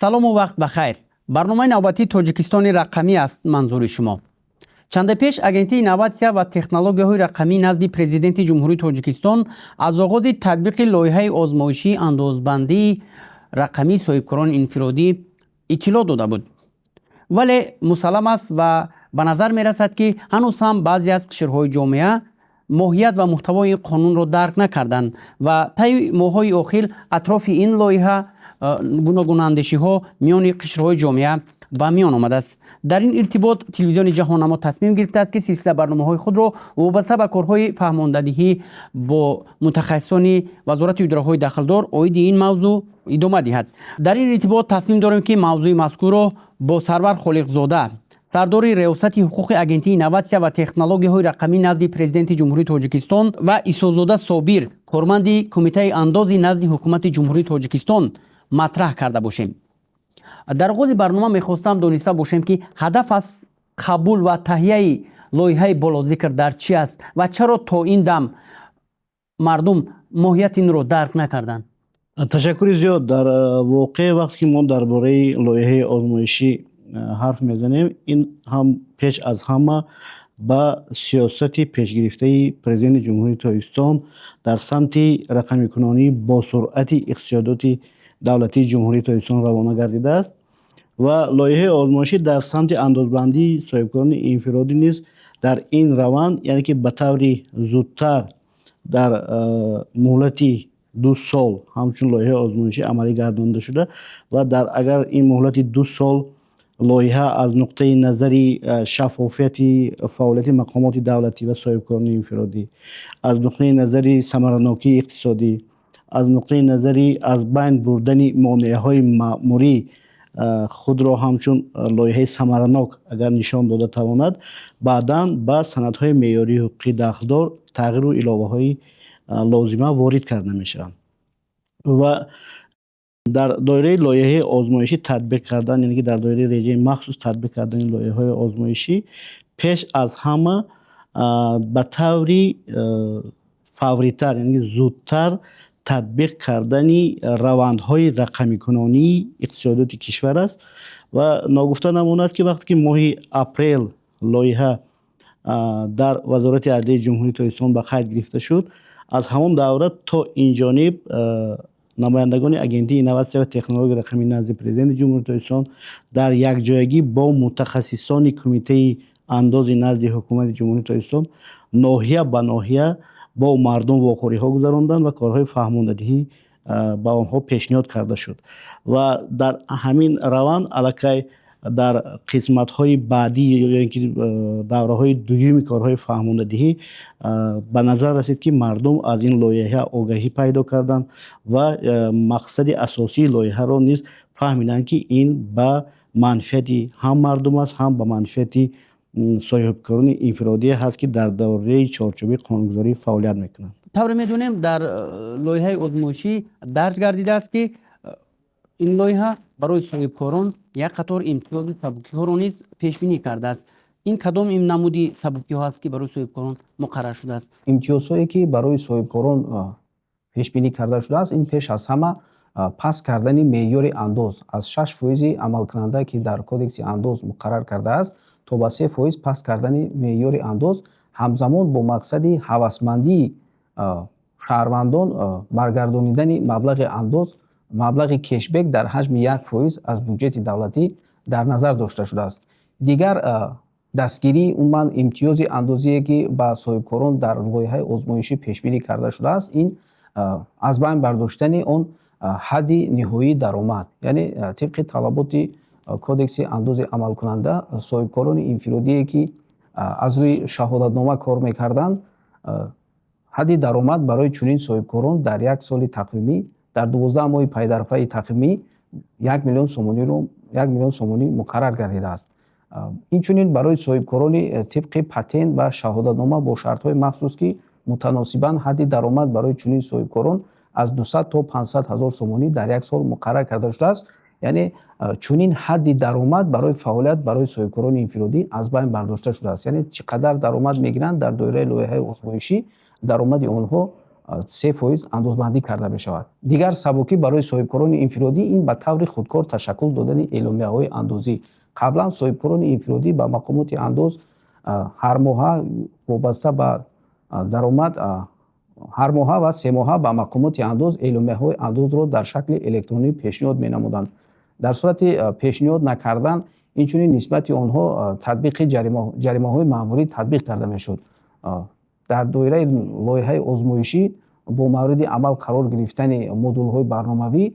Салому вақт ба хайр. Барномаи навбатии Тоҷикистони рақамӣ аст манзури шумо. Чанде пеш Агентии инноватсия ва технологияҳои рақамӣ назди Президенти Ҷумҳурии Тоҷикистон аз оғози татбиқи лоиҳаи озмоишии андозбандии рақамии соҳибкорони инфиродӣ иттилоъ дода буд. Вале мусаллам аст ва ба назар мерасад, ки ҳанӯз ҳам баъзе аз қишрҳои ҷомеа моҳият ва муҳтавои ин қонунро дарк накарданд ва таи моҳҳои охир атрофи ин лоиҳа гуногунандешиҳо миёни қишрҳои ҷомеа ба миён омадааст. Дар ин иртибот телевизиони Ҷаҳоннамо тасмим гирифтааст, ки силсила барномаҳои худро вобаста ба корҳои фаҳмондадиҳӣ бо мутахассисони вазорату идораҳои дахлдор оиди ин мавзӯъ идома диҳад. Дар ин иртибот тасмим дорем, ки мавзӯи мазкурро бо Сарвар Холиқзода, сардори Риёсати ҳуқуқи Агентии инноватсия ва технологияҳои рақамӣ назди Президенти Ҷумҳурии Тоҷикистон, ва Исозода Собир, корманди Кумитаи андози назди Ҳукумати Ҷумҳурии Тоҷикистон, матраҳ карда бошем. Дар оғози барнома мехостам дониста бошем, ки ҳадаф аз қабул ва таҳияи лоиҳаи болозикр дар чӣ аст ва чаро то ин дам мардум моҳияти инро дарк накарданд? Ташаккури зиёд. Дар воқеъ, вақте ки мо дар бораи лоиҳаи озмоишӣ ҳарф мезанем, ин ҳам пеш аз ҳама ба сиёсати пешгирифтаи Президенти Ҷумҳурии Тоҷикистон дар самти рақамикунонии босуръати иқтисодиёти давлатии Ҷумҳурии Тоҷикистон равона гардидааст ва лоиҳаи озмоишӣ дар самти андозбандии соҳибкорони инфиродӣ низ дар ин раванд, яъне ки ба таври зудтар дар муҳлати 2 сол ҳамчун лоиҳаи озмоишӣ амалӣ гардонида шуда ва дар агар ин муҳлати 2 сол лоиҳа аз нуқтаи назари шаффофияти фаъолияти мақомоти давлатӣ ва соҳибкорони инфиродӣ, аз нуқтаи назари самаранокии иқтисодӣ, аз нуқтаи назари аз байн бурдани монеаҳои маъмурӣ худро ҳамчун лоиҳаи самаранок агар нишон дода тавонад, баъдан ба санадҳои меъёрии ҳуқуқии дахлдор тағйиру иловаҳои лозима ворид карда мешаванд. Ва дар доираи лоиҳаи озмоишӣ татбиқ кардан, яъне ки дар доираи реҷаи махсус татбиқ кардани лоиҳаҳои озмоишӣ, пеш аз ҳама ба таври фавритар, яъне зудтар татбиқ кардани равандҳои рақамикунонии иқтисодиёти кишвар аст. Ва ногуфта намонад, ки вақте ки моҳи апрел лоиҳа дар Вазорати адлияи Ҷумҳурии Тоҷикистон ба қайд гирифта шуд, аз ҳамон давра то инҷониб намояндагони Агентии инноватсия ва технологияи рақамӣ назди Президенти Ҷумҳурии Тоҷикистон дар якҷоягӣ бо мутахассисони Кумитаи андози назди Ҳукумати Ҷумҳурии Тоҷикистон ноҳия ба ноҳия бо мардум вохӯриҳо гузаронданд ва корҳои фаҳмондадиҳӣ ба онҳо пешниҳод карда шуд. Ва дар ҳамин раванд аллакай дар қисматҳои баъдӣ, ё ин ки давраҳои дуюми корҳои фаҳмондадиҳӣ, ба назар расид, ки мардум аз ин лоиҳа огаҳӣ пайдо карданд ва мақсади асосии лоиҳаро низ фаҳмиданд, ки ин ба манфиати ҳам мардум аст, ҳам ба манфиати соҳибкорони инфиродӣ ҳаст, ки дар доираи чорчӯбаи қонунгузорӣ фаъолият мекунанд. Тавре медонем, дар лоиҳаи озмоишӣ дарҷ гардидааст, ки ин лоиҳа барои соҳибкорон як қатор имтиёзу сабукиҳоро низ пешбинӣ кардааст. Ин кадом ин намуди сабукиҳо аст, ки барои соҳибкорон муқаррар шудааст? Имтиёзҳое, ки барои соҳибкорон пешбинӣ карда шудааст, ин пеш аз ҳама паст кардани меъёри андоз аз 6 фоизи амалкунанда, ки дар Кодекси андоз муқаррар кардааст, то ба 3 фоиз паст кардани меъёри андоз, ҳамзамон бо мақсади ҳавасмандии шаҳрвандон баргардонидани маблағи андоз, маблағи кешбек дар ҳаҷми 1 фоиз аз буҷети давлатӣ дар назар дошта шудааст. Дигар дастгирии умуман имтиёзи андозие, ки ба соҳибкорон дар лоиҳаи озмоишӣ пешбинӣ карда шудааст, ин аз байн бардоштани он ҳадди ниҳоии даромад, яъне тибқи талаботи Кодекси андози амалкунанда, соҳибкорони инфиродие, ки аз рӯи шаҳодатнома кор мекарданд, ҳадди даромад барои чунин соҳибкорон дар як соли тақвимӣ, дар 12 моҳи пайдарпайи тақвимӣ 1 миллион сомониро, 1 миллион сомонӣ муқаррар гардидааст. Инчунин барои соҳибкорони тибқи патент ва шаҳодатнома бо шартҳои махсус, ки мутаносибан ҳадди даромад барои чунин соҳибкорон аз 200 то 500 ҳазор сомонӣ дар як сол муқаррар карда шудааст, яъне чунин ҳадди даромад барои фаъолият барои соҳибкорони инфиродӣ аз байн бардошта шудааст. Яъне чӣ қадар даромад мегиранд, дар доираи лоиҳаи озмоишӣ даромади онҳо 3% андозбандӣ карда мешавад. Дигар сабукӣ барои соҳибкорони инфиродӣ ин ба таври худкор ташаккул додани эъломияҳои андозӣ. Қаблан соҳибкорони инфиродӣ ба мақомоти андоз ҳармоҳа вобаста ба даромад, ҳармоҳа ва семоҳа ба мақомоти андоз эъломияҳои андозро дар шакли электронӣ пешниҳод менамуданд. Дар сурати пешниҳод накардан инчунин нисбати онҳо татбиқи ҷаримаҳои маъмурӣ татбиқ карда мешуд. Дар доираи лоиҳаи озмоишӣ бо мавриди амал қарор гирифтани модулҳои барномавӣ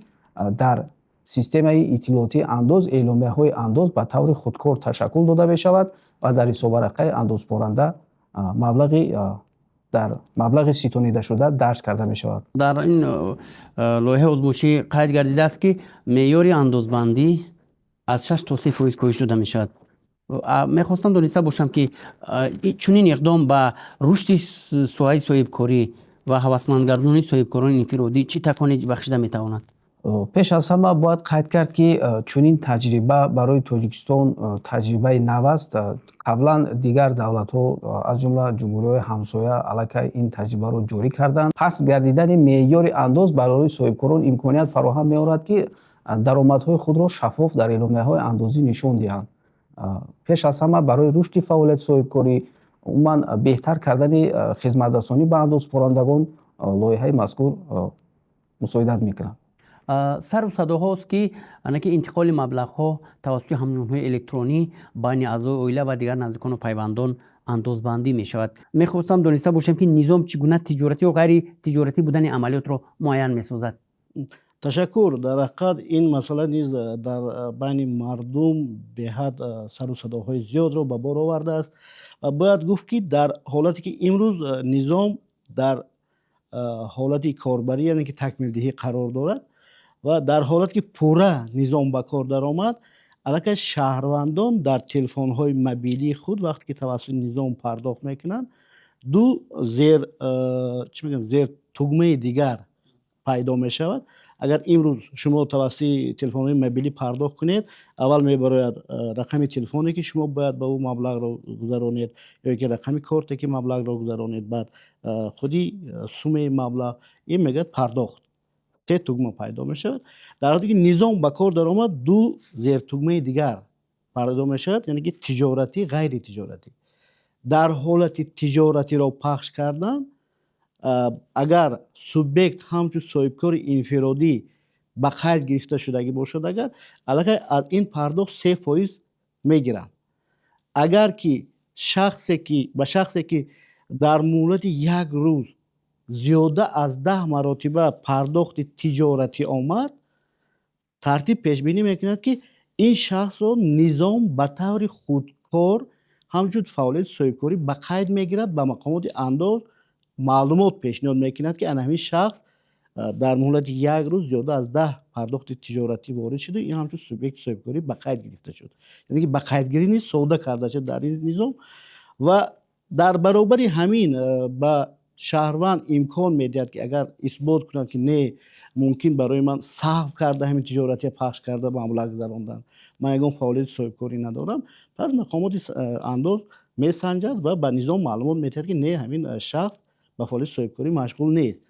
дар системаи иттилоотии андоз эъломияҳои андоз ба таври худкор ташаккул дода мешавад ва дар ҳисобварақаи андозсупоранда маблағи дар маблағи ситонидашуда дарҷ карда мешавад. Дар ин лоиҳаи озмоишӣ қайд гардидааст, ки меъёри андозбандӣ аз 6 то 3% коҳиш дода мешавад. Мехостам дониста бошам, ки чунин иқдом ба рушди соҳаи соҳибкорӣ ва ҳавасмандгардонии соҳибкорони инфиродӣ чӣ таконе бахшида метавонад? Пеш аз ҳама бояд қайд кард, ки чунин таҷриба барои Тоҷикистон таҷрибаи нав аст. Қаблан дигар давлатҳо, аз ҷумла ҷумҳуриҳои ҳамсоя, аллакай ин таҷрибаро ҷорӣ карданд. Паст гардидани меъёри андоз барои соҳибкорон имконият фароҳам меорад, ки даромадҳои худро шаффоф дар эъломияҳои андозӣ нишон диҳанд. Пеш аз ҳама барои рушди фаъолияти соҳибкорӣ, умуман беҳтар кардани хизматрасонӣ ба андозсупорандагон лоиҳаи мазкур мусоидат мекунад. Сару садоҳост, ки анаки интиқоли маблағҳо тавассути ҳамёнҳои электронӣ байни аъзои оила ва дигар наздикону пайвандон андозбандӣ мешавад. Мехостам дониста бошем, ки низом чӣ гуна тиҷоратӣ ё ғайритиҷоратӣ будани амалиётро муайян месозад? Ташаккур. Дар ҳақиқат, ин масъала низ дар байни мардум беҳад сару садоҳои зиёдро ба бор овардааст ва бояд гуфт, ки дар ҳолате ки имрӯз низом дар ҳолати корбарӣ, яъне ки такмилдиҳӣ қарор дорад ва дар ҳолате ки пурра низом ба кор даромад, аллакай шаҳрвандон дар телефонҳои мобилии худ, вақте ки тавассути низом пардохт мекунанд, ду зер, чӣ мегӯям, зер тугмаи дигар пайдо мешавад. Агар имрӯз шумо тавассути телефонҳои мобилӣ пардохт кунед, аввал мебарояд рақами телефоне, ки шумо бояд ба ӯ маблағро гузаронед, ё ки рақами корте, ки маблағро гузаронед, баъд худи суммаи маблағ, ин мегӯяд пардохт, се тугма пайдо мешавад. Дар ҳолате ки низом ба кор даромад, ду зертугмаи дигар пайдо мешавад, яъне ки тиҷоратӣ, ғайритиҷоратӣ. Дар ҳолати тиҷоратиро пахш кардан, агар субъект ҳамчун соҳибкори инфиродӣ ба қайд гирифта шудагӣ бошад, агар аллакай аз ин пардохт 3% мегиранд. Агар ки шахсе ки ба шахсе ки дар муҳлати як рӯз зиёда аз 10 маротиба пардохти тиҷоратӣ омад, тартиб пешбинӣ мекунад, ки ин шахсро низом ба таври худкор ҳамчун фаъолияти соҳибкорӣ ба қайд мегирад, ба мақомоти андоз маълумот пешниҳод мекунад, ки ана ҳамин шахс дар муҳлати як рӯз зиёда аз 10 пардохти тиҷоратӣ ворид шуду ин ҳамчун субъекти соҳибкорӣ ба қайд гирифта шуд. Яъне ки ба қайдгирӣ низ сода карда шуд дар ин низом. Ва дар баробари ҳамин ба шаҳрванд имкон медиҳад, ки агар исбот кунад, ки не, мумкин барои ман саҳв карда ҳамин тиҷоратия пахш карда маблағ гузарондан, ман ягон фаъолияти соҳибкорӣ надорам, пас мақомоти андоз месанҷад ва ба низом маълумот медиҳад, ки не, ҳамин шахс ба фаъолияти соҳибкорӣ машғул нест.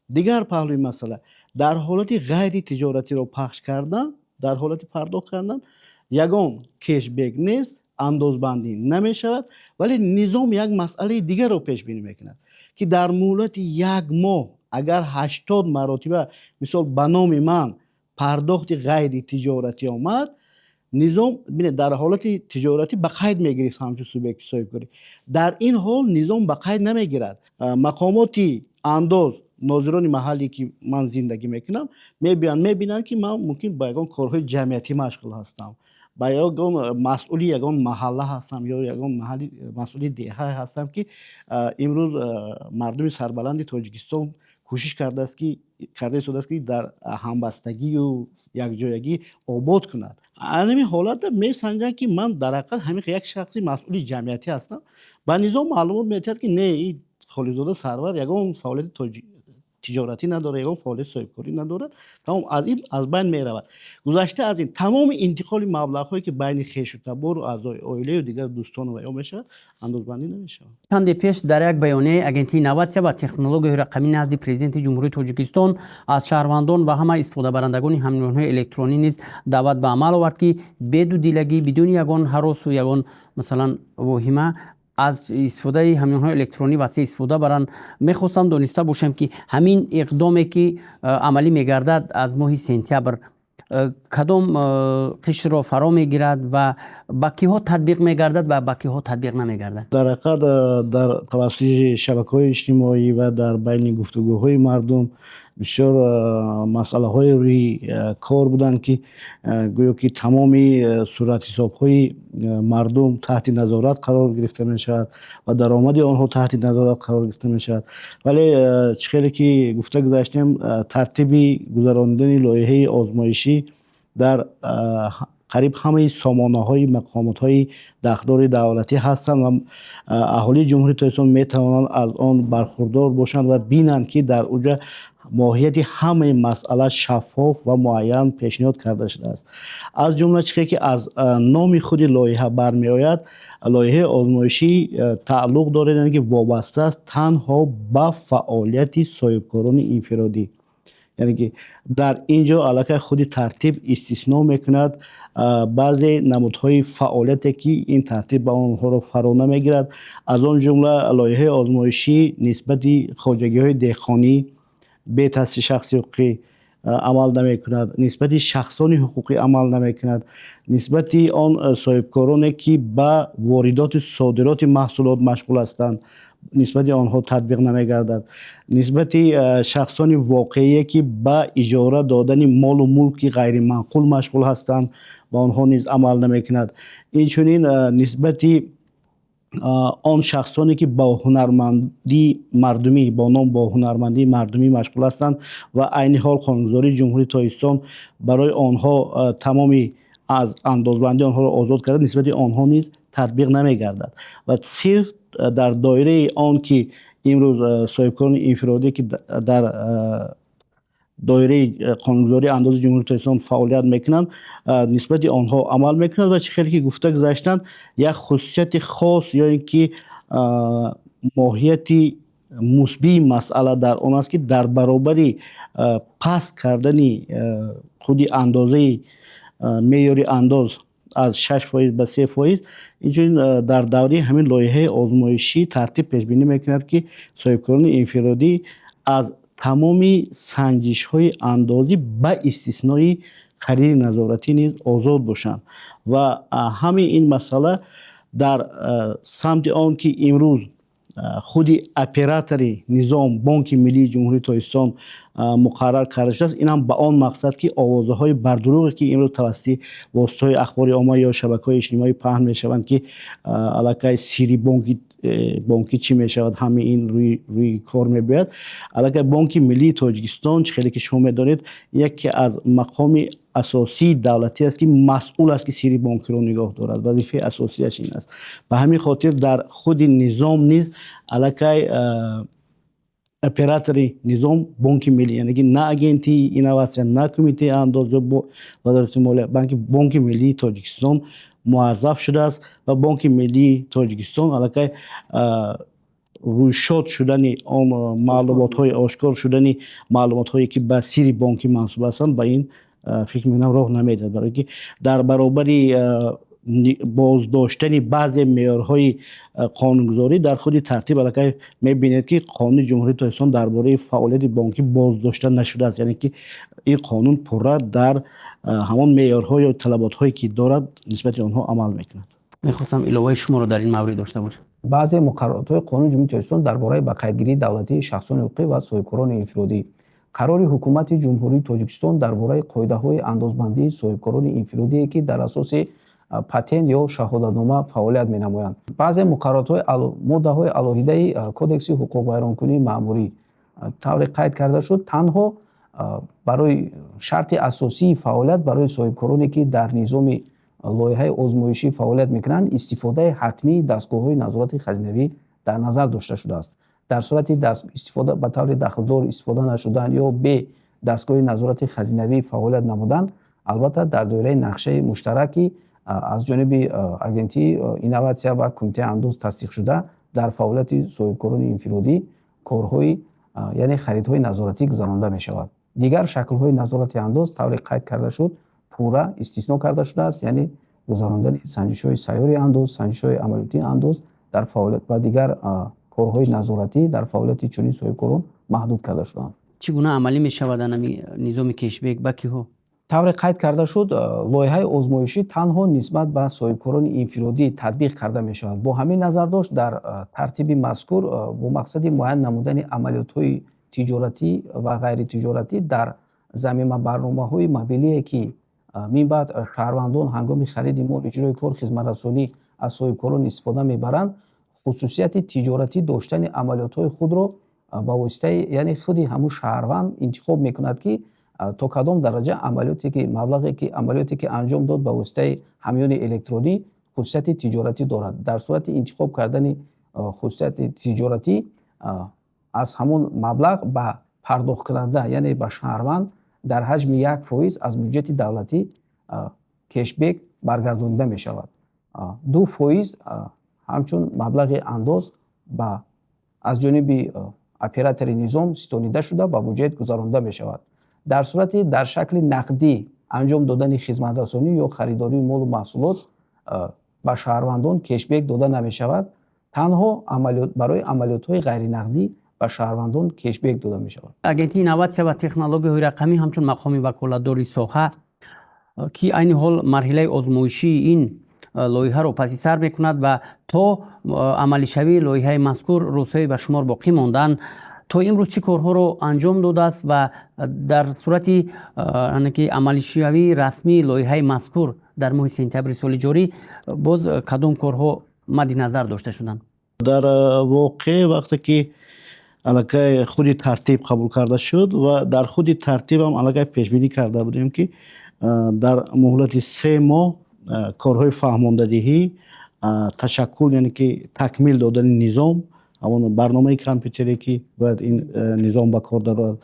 Дигар паҳлӯи масъала: дар ҳолати ғайритиҷоратиро пахш кардан, дар ҳолати пардохт кардан ягон кешбек нест, андозбандӣ намешавад. Вале низом як масъалаи дигарро пешбинӣ мекунад, ки дар муҳлати як моҳ агар 80 маротиба, мисол, ба номи ман пардохти ғайритиҷоратӣ омад, низом, бинед, дар ҳолати тиҷоратӣ ба қайд мегирифт ҳамчун субъекти соҳибкорӣ, дар ин ҳол низом ба қайд намегирад. Мақомоти андоз, нозирони маҳалле ки ман зиндагӣ мекунам, мебиёянд, мебинанд, ки ман мумкин ба ягон корҳои ҷамъиятӣ машғул ҳастам, ба ягон масъули ягон маҳалла ҳастам ё ягон маҳалли масъули деҳа ҳастам, ки имрӯз мардуми сарбаланди Тоҷикистон кӯшиш кардааст, ки карда истодааст, ки дар ҳамбастагию якҷоягӣ обод кунад. Ҳамин ҳолатда месанҷанд, ки ман дар ҳақиқат ҳамин як шахси масъули ҷамъиятӣ ҳастам. Ба низом маълумот медиҳад, ки не, ин Холиқзода Сарвар ягон фаъолияти тиҷоратӣ надорад, ягон фаъолияти соҳибкорӣ надорад, тамом аз ин аз байн меравад. Гузашта аз ин, тамоми интиқоли маблағҳое, ки байни хешу табору аъзои оилаю дигар дӯстону ва ё мешавад, андозбандӣ намешавад. Чанде пеш дар як баёнияи Агентии инноватсия ва технологияҳои рақамӣ назди Президенти Ҷумҳурии Тоҷикистон аз шаҳрвандон ва ҳама истифодабарандагони ҳамёнҳои электронӣ низ даъват ба амал овард, ки бедудилагӣ, бидуни ягон ҳаросу ягон, масалан, воҳима аз истифодаи ҳамёнҳои электронӣ васеъ истифода баранд. Мехостам дониста бошам, ки ҳамин иқдоме, ки амалӣ мегардад аз моҳи сентябр, кадом қишрро фаро мегирад ва ба киҳо татбиқ мегардад ва ба киҳо татбиқ намегардад? Дар ҳақиқат, дар тавассути шабакаҳои иҷтимоӣ ва дар байни гуфтугӯҳои мардум бисёр масъалаҳои рӯи кор буданд, ки гӯё ки тамоми суратҳисобҳои мардум таҳти назорат қарор гирифта мешавад ва даромади онҳо таҳти назорат қарор гирифта мешавад. Вале чӣ хеле ки гуфта гузаштем, тартиби гузаронидани лоиҳаи озмоишӣ дар қариб ҳамаи сомонаҳои мақомотҳои дахлдори давлатӣ ҳастанд ва аҳолии Ҷумҳурии Тоҷикистон метавонанд аз он бархурдор бошанд ва бинанд, ки дар уҷа моҳияти ҳамаи масъала шаффоф ва муайян пешниҳод карда шудааст. Аз ҷумла, чизе ки аз номи худи лоиҳа бармеояд, лоиҳаи озмоишӣ тааллуқ дорад, яъне ки вобаста аст танҳо ба фаъолияти соҳибкорони инфиродӣ, яъне ки дар ин ҷо аллакай худи тартиб истисно мекунад баъзе намудҳои фаъолияте, ки ин тартиб ба онҳоро фаро намегирад. Аз он ҷумла лоиҳаи озмоишӣ нисбати хоҷагиҳои деҳқонӣ бе таъсиси шахси ҳуқуқӣ амал намекунад, нисбати шахсони ҳуқуқӣ амал намекунад, нисбати он соҳибкороне, ки ба воридоту содироти маҳсулот машғул ҳастанд, нисбати онҳо татбиқ намегардад, нисбати шахсони воқеие, ки ба иҷора додани молу мулки ғайриманқул машғул ҳастанд, ба онҳо низ амал намекунад. Инчунин нисбати он шахсоне, ки бо ҳунармандии мардумӣ, бо ном бо ҳунармандии мардумӣ машғул ҳастанд ва айни ҳол қонунгузории Ҷумҳурии Тоҷикистон барои онҳо тамоми аз андозбандӣ онҳоро озод карда, нисбати онҳо низ татбиқ намегардад. Ва сирф дар доираи он ки имрӯз соҳибкорони инфиродӣ, ки дар доираи қонунгузории андози Ҷумҳурии Тоҷикистон фаъолият мекунанд, нисбати онҳо амал мекунад. Ва чӣ хеле ки гуфта гузаштанд, як хусусияти хос ё ин ки моҳияти мусбии масъала дар он аст, ки дар баробари паст кардани худи андозаи меъёри андоз аз 6% ба 3%, инчунин дар давраи ҳамин лоиҳаи озмоишӣ тартиб пешбинӣ мекунад, ки соҳибкорони инфиродӣ аз тамоми санҷишҳои андозӣ ба истиснои хариди назоратӣ низ озод бошанд. Ва ҳамаи ин масъала дар самти он ки имрӯз худи оператори низом, Бонки Миллии Ҷумҳурии Тоҷикистон, муқаррар карда шудааст. Ин ҳам ба он мақсад, ки овозаҳои бардурӯғе, ки имрӯз тавассути воситаҳои ахбори омма ё шабакаҳои иҷтимоӣ паҳн мешаванд, ки аллакай сири бонкӣ чӣ мешавад, ҳамаи ин рӯи кор мебиёяд. Аллакай Бонки Миллии Тоҷикистон, чӣ хеле ки шумо медонед, яке аз мақоми асосии давлатӣ аст, ки масъул аст, ки сири бонкиро нигоҳ дорад. Вазифаи асосияш ин аст. Ба ҳамин хотир дар худи низом низ аллакай оператори низом Бонки Миллӣ, яъне ки на Агентии инноватсия, на Кумитаи андоз ё Вазорати молия, балки Бонки Миллии Тоҷикистон муаззаф шудааст. Ва Бонки Миллии Тоҷикистон аллакай рӯйшод шудани он маълумотҳои, ошкор шудани маълумотҳое, ки ба сири бонкӣ мансуб ҳастанд, ба ин, фикр мекунам, роҳ намедиҳад, барое ки дар баробари боздоштани баъзе меъёрҳои қонунгузорӣ дар худи тартиб аллакай мебинед, ки Қонуни Ҷумҳурии Тоҷикистон дар бораи фаъолияти бонкӣ боздошта нашудааст, яъне ки ин қонун пурра дар ҳамон меъёрҳо ё талаботҳое, ки дорад, нисбати онҳо амал мекунад. Мехостам иловаи шуморо дар ин маврид дошта бошам. Баъзе муқарраротҳои Қонуни Ҷумҳурии Тоҷикистон дар бораи ба қайдгирии давлатии шахсони ҳуқуқӣ ва соҳибкорони инфиродӣ, қарори Ҳукумати Ҷумҳурии Тоҷикистон дар бораи қоидаҳои андозбандии соҳибкорони инфиродие, ки дар асоси патент ё шаҳодатнома фаъолият менамоянд, баъзе муқарраротҳои моддаҳои алоҳидаи Кодекси ҳуқуқвайронкунии маъмурӣ, тавре қайд карда шуд, танҳо барои шарти асосии фаъолият барои соҳибкороне, ки дар низоми лоиҳаи озмоишӣ фаъолият мекунанд, истифодаи ҳатмии дастгоҳҳои назорати хазинавӣ дар назар дошта шудааст. Дар сурати истифода ба таври дахлдор истифода нашудан ё бе дастгоҳи назорати хазинавӣ фаъолият намудан, албатта, дар доираи нақшаи муштараки аз ҷониби Агентии инноватсия ва Кумитаи андоз тасдиқшуда, дар фаъолияти соҳибкорони инфиродӣ корҳои, яъне харидҳои назоратӣ гузаронда мешавад. Дигар шаклҳои назорати андоз, тавре қайд карда шуд, пурра истисно карда шудааст, яъне гузарондани санҷишҳои сайёри андоз, санҷишҳои амалиётии андоз дар фаъолият ва дигар корҳои назоратӣ дар фаъолияти чунин соҳибкорон маҳдуд карда шудаанд. Чӣ гуна амалӣ мешавад анами низоми кешбек, ба киҳо? Тавре қайд карда шуд, лоиҳаи озмоишӣ танҳо нисбат ба соҳибкорони инфиродӣ татбиқ карда мешавад. Бо ҳамин назардошт, дар тартиби мазкур бо мақсади муайян намудани амалиётҳои тиҷоратӣ ва ғайритиҷоратӣ дар замима барномаҳои мобилие, ки минбаъд шаҳрвандон ҳангоми хариди мол, иҷрои кор, хизматрасонӣ аз соҳибкорон истифода мебаранд, хусусияти тиҷоратӣ доштани амалиётҳои худро ба воситаи, яъне худи ҳамун шаҳрванд интихоб мекунад, ки то кадом дараҷа амалиёте ки, маблағе ки, амалиёте ки анҷом дод ба воситаи ҳамёни электронӣ, хусусияти тиҷоратӣ дорад. Дар сурати интихоб кардани хусусияти тиҷоратӣ, аз ҳамон маблағ ба пардохткунанда, яъне ба шаҳрванд, дар ҳаҷми 1% аз буҷети давлатӣ кешбек баргардонида мешавад. 2% ҳамчун маблағи андоз ба аз ҷониби оператори низом ситонида шуда, ба буҷет гузаронида мешавад. Дар сурати дар шакли нақдӣ анҷом додани хизматрасонӣ ё харидории молу маҳсулот ба шаҳрвандон кешбек дода намешавад. Танҳо барои амалиётҳои ғайринақдӣ ба шаҳрвандон кешбек дода мешавад. Агентии инноватсия ва технологияҳои рақамӣ ҳамчун мақоми ваколатдори соҳа, ки айни ҳол марҳилаи озмоишии ин лоиҳаро паси сар мекунад ва то амалишавии лоиҳаи мазкур рӯзҳое ба шумор боқӣ монданд, то имрӯз чӣ корҳоро анҷом додааст ва дар сурати ки амалишавии расмии лоиҳаи мазкур дар моҳи сентябри соли ҷорӣ боз кадом корҳо мадди назар дошта шуданд? Дар воқеъ, вақте ки аллакай худи тартиб қабул карда шуд ва дар худи тартибам аллакай пешбинӣ карда будем, ки дар муҳлати 3 моҳ корҳои фаҳмондадиҳӣ, ташаккул, яъне ки такмил додани низом, ҳамон барномаи компютере, ки бояд ин низом ба кор дарояд,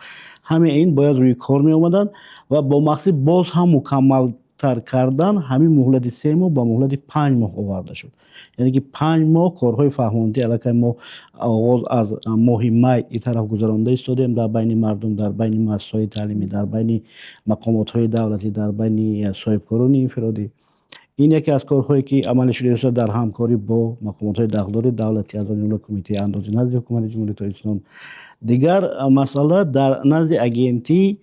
ҳамаи ин бояд рӯи кор меомаданд ва бо мақсади боз ҳам мукаммалтар кардан ҳамин муҳлати 3 моҳ ба муҳлати 5 моҳ оварда шуд. Яъне ки 5 моҳ корҳои фаҳмондадиҳӣ аллакай мо оғоз аз моҳи май ин тараф гузаронда истодем дар байни мардум, дар байни муассисаҳои таълимӣ, дар байни мақомотҳои давлатӣ, дар байни соҳибкорони инфиродӣ. Ин яке аз корҳое, ки амалӣ шуда истод дар ҳамкорӣ бо мақомотҳои дахлдори давлатӣ, аз он ҷумла Кумитаи андози назди Ҳукумати Ҷумҳурии Тоҷикистон. Дигар масъала: дар назди агентӣ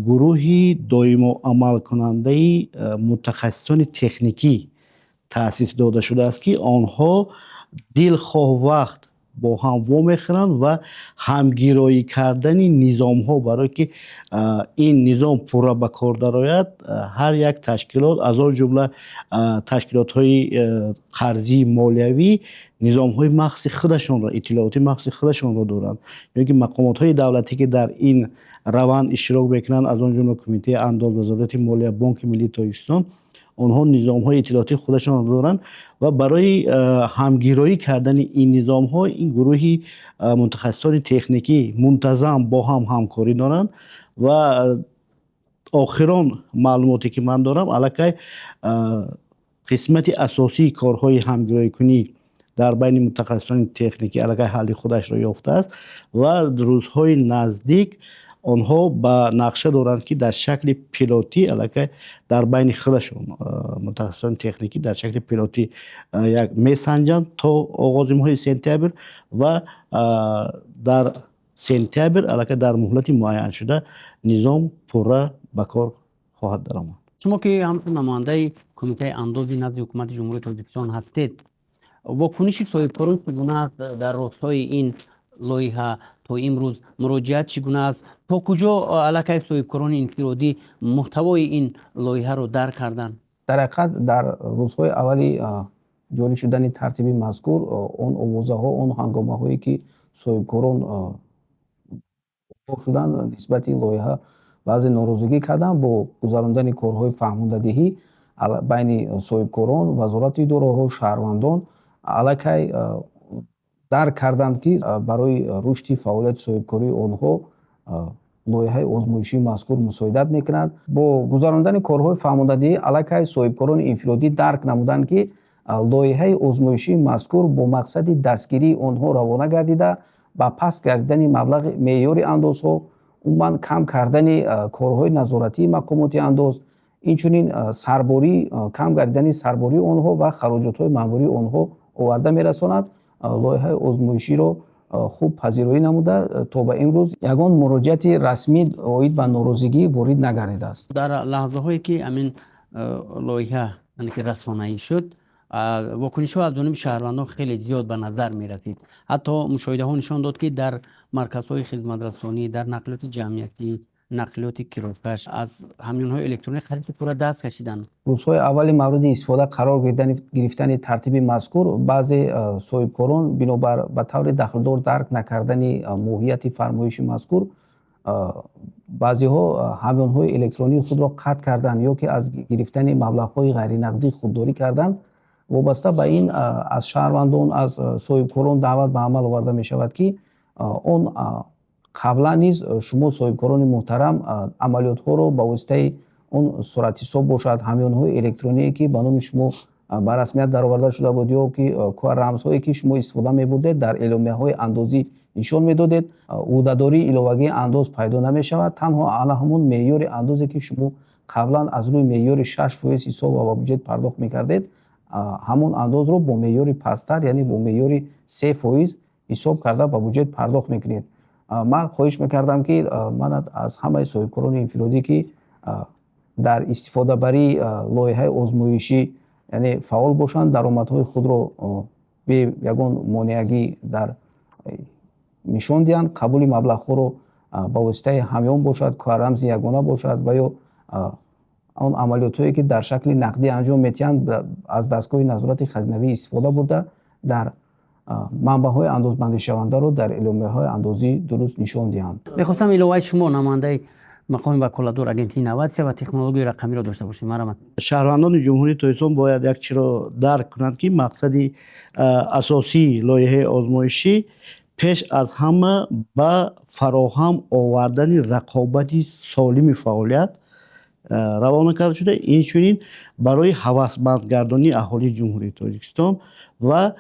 гурӯҳи доимо амалкунандаи мутахассисони техникӣ таъсис дода шудааст, ки онҳо дилхоҳ вақт бо ҳам вомехӯранд ва ҳамгироӣ кардани низомҳо, барое ки ин низом пурра ба кор дарояд, ҳар як ташкилот, аз он ҷумла ташкилотҳои қарзии молиявӣ, низомҳои махсуси худашонро, иттилооти махсуси худашонро доранд, ё ки мақомотҳои давлатӣ, ки дар ин раванд иштирок мекунанд, аз он ҷумла Кумитаи андоз, Вазорати молия, Бонки миллии Тоҷикистон, онҳо низомҳои иттилоотии худашонро доранд ва барои ҳамгироӣ кардани ин низомҳо ин гурӯҳи мутахассисони техникӣ мунтазам бо ҳам ҳамкорӣ доранд. Ва охирон маълумоте, ки ман дорам, аллакай қисмати асосии корҳои ҳамгироикунӣ дар байни мутахассисони техникӣ аллакай ҳалли худашро ёфтааст ва рӯзҳои наздик онҳо ба нақша доранд, ки дар шакли пилотӣ аллакай дар байни худашон мутахассисони техникӣ дар шакли пилотӣ як месанҷанд то оғози моҳи сентябр ва дар сентябр аллакай дар муҳлати муайяншуда низом пурра ба кор хоҳад даромад. Шумо, ки ҳамчун намояндаи Кумитаи андози назди Ҳукумати Ҷумҳурии Тоҷикистон ҳастед, вокуниши соҳибкорон чӣ гуна аст дар ростои ин лоиҳа? То имрӯз муроҷиат чӣ гуна аст? То куҷо аллакай соҳибкорони инфиродӣ муҳтавои ин лоиҳаро дарк карданд? Дар ҳақиқат, дар рӯзҳои аввали ҷорӣ шудани тартиби мазкур он овозаҳо, он ҳангомаҳое, ки соҳибкорон шуданд, нисбати лоиҳа баъзе норозигӣ карданд, бо гузарондани корҳои фаҳмондадиҳӣ байни соҳибкорон, вазорату идораҳо, шаҳрвандон аллакай Дарк карданд, ки барои рушди фаъолияти соҳибкории онҳо лоиҳаи озмоишии мазкур мусоидат мекунад. Бо гузарондани корҳои фаҳмондадиҳӣ аллакай соҳибкорони инфиродӣ дарк намуданд, ки лоиҳаи озмоишии мазкур бо мақсади дастгирии онҳо равона гардида, ба паст гардидани маблағи меъёри андозҳо, умуман кам кардани корҳои назоратии мақомоти андоз, инчунин сарборӣ, кам гардидани сарбории онҳо ва хароҷотҳои маъмурии онҳо оварда мерасонад. Лоиҳаи озмоиширо хуб пазироӣ намуда, то ба имрӯз ягон муроҷиати расмӣ оид ба норозигӣ ворид нагардидааст. Дар лаҳзаҳое ки ҳамин лоиҳа, яъне ки расонаӣ шуд, вокунишҳо аз ҷониби шаҳрвандон хеле зиёд ба назар мерасид. Ҳатто мушоҳидаҳо нишон дод, ки дар марказҳои хизматрасонӣ, дар нақлиёти ҷамъиятӣ, нақлиёти кироякаш аз ҳамёнҳои электронӣ қариб ки пурра даст кашиданд. Рӯзҳои аввали мавриди истифода қарор гирифтани тартиби мазкур баъзе соҳибкорон бинобар ба таври дахлдор дарк накардани моҳияти фармоиши мазкур, баъзеҳо ҳамёнҳои электронии худро қатъ карданд ё ки аз гирифтани маблағҳои ғайринақдӣ худдорӣ карданд. Вобаста ба ин аз шаҳрвандон, аз соҳибкорон даъват ба амал оварда мешавад, ки он қаблан низ шумо, соҳибкорони муҳтарам, амалиётҳоро ба воситаи он суратҳисоб бошад, ҳамёнҳои электроние, ки ба номи шумо ба расмият дароварда шуда буд, ё ки рамзҳое, ки шумо истифода мебурдед, дар эъломияҳои андозӣ нишон медодед, ӯҳдадории иловагии андоз пайдо намешавад. Танҳо ана ҳамон меъёри андозе, ки шумо қаблан аз рӯи меъёри 6% ҳисоб ва ба буҷет пардохт мекардед, ҳамон андозро бо меъёри пасттар, яъне бо меъёри 3% ҳисоб карда ба буҷет пардохт мекунед. Ман хоҳиш мекардам, ки ман аз ҳамаи соҳибкорони инфиродӣ, ки дар истифодабарии лоиҳаи озмоишӣ, яъне фаъол бошанд, даромадҳои худро бе ягон монеагӣ дар нишон диҳанд, қабули маблағҳоро ба воситаи ҳамён бошад, рамзи ягона бошад ва ё он амалиётҳое, ки дар шакли нақдӣ анҷом метиҳанд, аз дастгоҳи назорати хазинавӣ истифода бурда, дар манбаъҳои андозбандишавандаро дар эъломияҳои андозӣ дуруст нишон диҳанд. Мехостам иловаи шумо, намояндаи мақоми ваколатдор Агентии инноватсия ва технологияи рақамиро дошта бошем. Марҳамат. Шаҳрвандони Ҷумҳурии Тоҷикистон бояд як чиро дарк кунанд, ки мақсади асосии лоиҳаи озмоишӣ пеш аз ҳама ба фароҳам овардани рақобати солими фаъолият равона карда шуда, инчунин барои ҳавасмандгардонии аҳолии Ҷумҳурии Тоҷикистон ва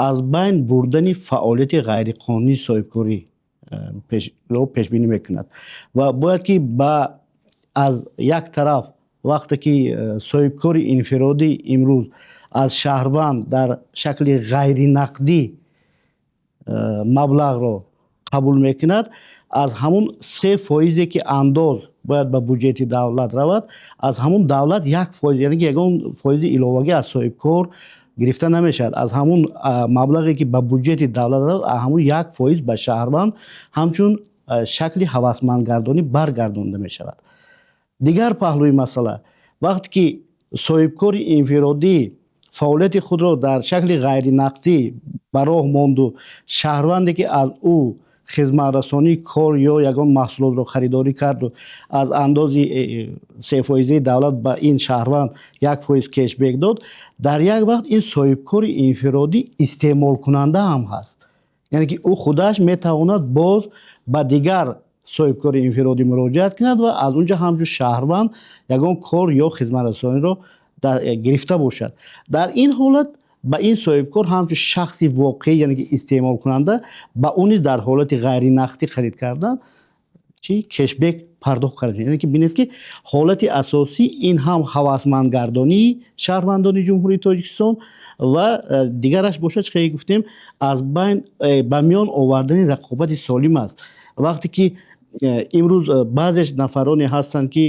аз байн бурдани фаъолияти ғайриқонунии соҳибкорӣ пешбинӣ мекунад. Ва бояд ки ба аз як тараф, вақте ки соҳибкори инфиродӣ имрӯз аз шаҳрванд дар шакли ғайринақдӣ маблағро қабул мекунад, аз ҳамун 3 фоизе, ки андоз бояд ба буҷети давлат равад, аз ҳамун давлат 1%, яъне ки ягон фоизи иловагӣ аз соҳибкор гирифта намешавад. Аз ҳамун маблағе, ки ба буҷети давлат равад, ҳамун 1% ба шаҳрванд ҳамчун шакли ҳавасмандгардонӣ баргардонда мешавад. Дигар паҳлӯи масъала, вақте ки соҳибкори инфиродӣ фаъолияти худро дар шакли ғайринақдӣ ба роҳ монду, шаҳрванде, ки аз ӯ хизматрасонии кор ё ягон маҳсулотро харидорӣ карду, аз андози 3-фоизаи давлат ба ин шаҳрванд 1% кешбек дод, дар як вақт ин соҳибкори инфиродӣ истеъмолкунанда ҳам ҳаст, яъне ки ӯ худаш метавонад боз ба дигар соҳибкори инфиродӣ муроҷиат кунад ва аз он ҷо ҳамчун шаҳрванд ягон кор ё хизматрасониро гирифта бошад. Дар ин ҳолат ба ин соҳибкор ҳамчун шахси воқеӣ, яъне ки истеъмолкунанда, ба ӯ низ дар ҳолати ғайринақдӣ харид кардан чи кешбек пардохт карда. Яъне ки бинед, ки ҳолати асосӣ ин ҳам ҳавасмандгардонии шаҳрвандони Ҷумҳурии Тоҷикистон ва дигараш бошад, чӣ гуфтем, аз байн ба миён овардани рақобати солим аст. Вақте ки имрӯз баъзе нафароне ҳастанд, ки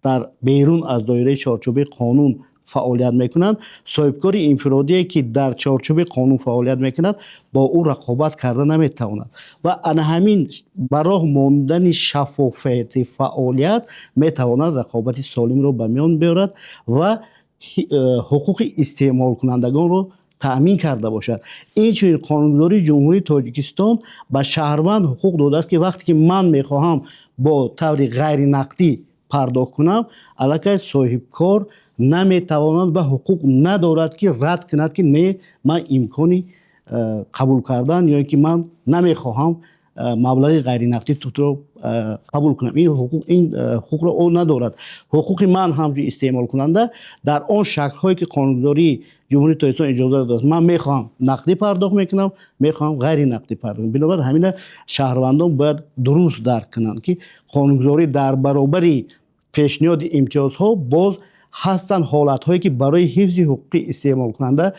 дар берун аз доираи чорчӯбаи қонун фаъолият мекунанд, соҳибкори инфиродие, ки дар чорчӯби қонун фаъолият мекунад, бо ӯ рақобат карда наметавонад ва ана ҳамин ба роҳ мондани шаффофияти фаъолият метавонад рақобати солимро ба миён биёрад ва ҳуқуқи истеъмолкунандагонро таъмин карда бошад. Инчунин қонунгузории Ҷумҳурии Тоҷикистон ба шаҳрванд ҳуқуқ додааст, ки вақте ки ман мехоҳам бо таври ғайринақдӣ пардохт кунам, аллакай соҳибкор наметавонад ва ҳуқуқ надорад, ки рад кунад, ки не, ман имкони қабул кардан ё ин ки ман намехоҳам маблағи ғайринақдӣ туро қабул кунам. Ин ҳуқуқ, ин ҳуқуқро ӯ надорад. Ҳуқуқи ман ҳамчун истеъмолкунанда дар он шаклҳое, ки қонунгузории Ҷумҳурии Тоҷикистон иҷоза додааст: ман мехоҳам, нақдӣ пардохт мекунам, мехоҳам, ғайринақдӣ пардохт. Бинобар ҳамина шаҳрвандон бояд дуруст дарк кунанд, ки қонунгузорӣ дар баробари пешниҳоди имтиёзҳо боз ҳастанд ҳолатҳое, ки барои ҳифзи ҳуқуқи истеъмолкунанда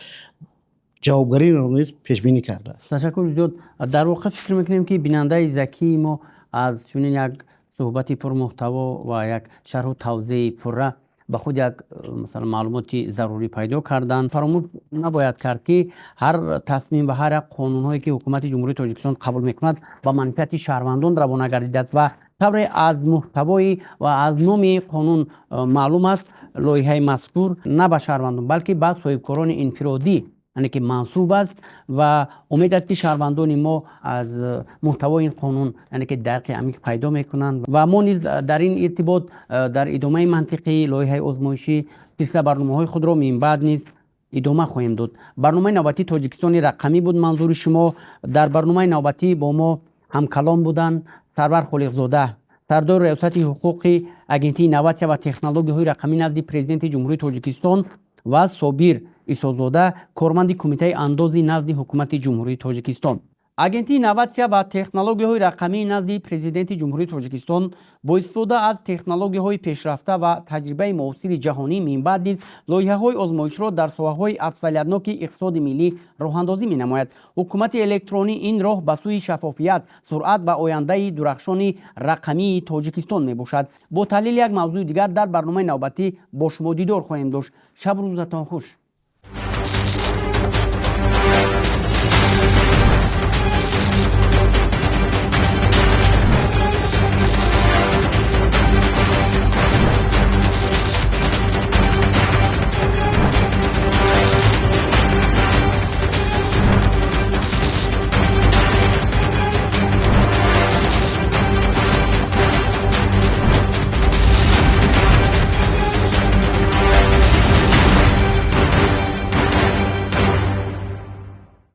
ҷавобгариро низ пешбинӣ кардааст. Ташаккур зиёд. Дар воқеъ фикр мекунем, ки бинандаи закии мо аз чунин як суҳбати пурмуҳтаво ва як шарҳу тавзеҳи пурра ба худ як, масалан, маълумоти зарурӣ пайдо карданд. Фаромӯш набояд кард, ки ҳар тасмим ва ҳар як қонунҳое, ки Ҳукумати Ҷумҳурии Тоҷикистон қабул мекунад, ба манфиати шаҳрвандон равона гардидааст ва тавре аз муҳтавои ва аз номи қонун маълум аст, лоиҳаи мазкур на ба шаҳрвандон, балки ба соҳибкорони инфиродӣ, яъне ки мансуб аст. Ва умед аст, ки шаҳрвандони мо аз муҳтавои ин қонун, яъне ки дарки амиқ пайдо мекунанд. Ва мо низ дар ин иртибот дар идомаи мантиқии лоиҳаи озмоишӣ силсила барномаҳои худро минбаъд низ идома хоҳем дод. Барномаи навбатии «Тоҷикистони рақамӣ» буд манзури шумо. Дар барномаи навбатӣ бо мо ҳамкалом буданд Сарвар Холиқзода, сардори Раёсати ҳуқуқи Агентии инноватсия ва технологияҳои рақамӣ назди Президенти Ҷумҳурии Тоҷикистон, ва Собир Исозода, корманди Кумитаи андози назди Ҳукумати Ҷумҳурии Тоҷикистон. Агентии инноватсия ва технологияҳои рақамии назди Президенти Ҷумҳурии Тоҷикистон бо истифода аз технологияҳои пешрафта ва таҷрибаи муосири ҷаҳонӣ минбаъд низ лоиҳаҳои озмоишро дар соҳаҳои афзалиятноки иқтисоди миллӣ роҳандозӣ менамояд. Ҳукумати электронӣ — ин роҳ ба сӯи шаффофият, суръат ва ояндаи дурахшони рақамии Тоҷикистон мебошад. Бо таҳлили як мавзӯи дигар дар барномаи навбатӣ бо шумо дидор хоҳем дошт. Шабу рӯзатон хуш.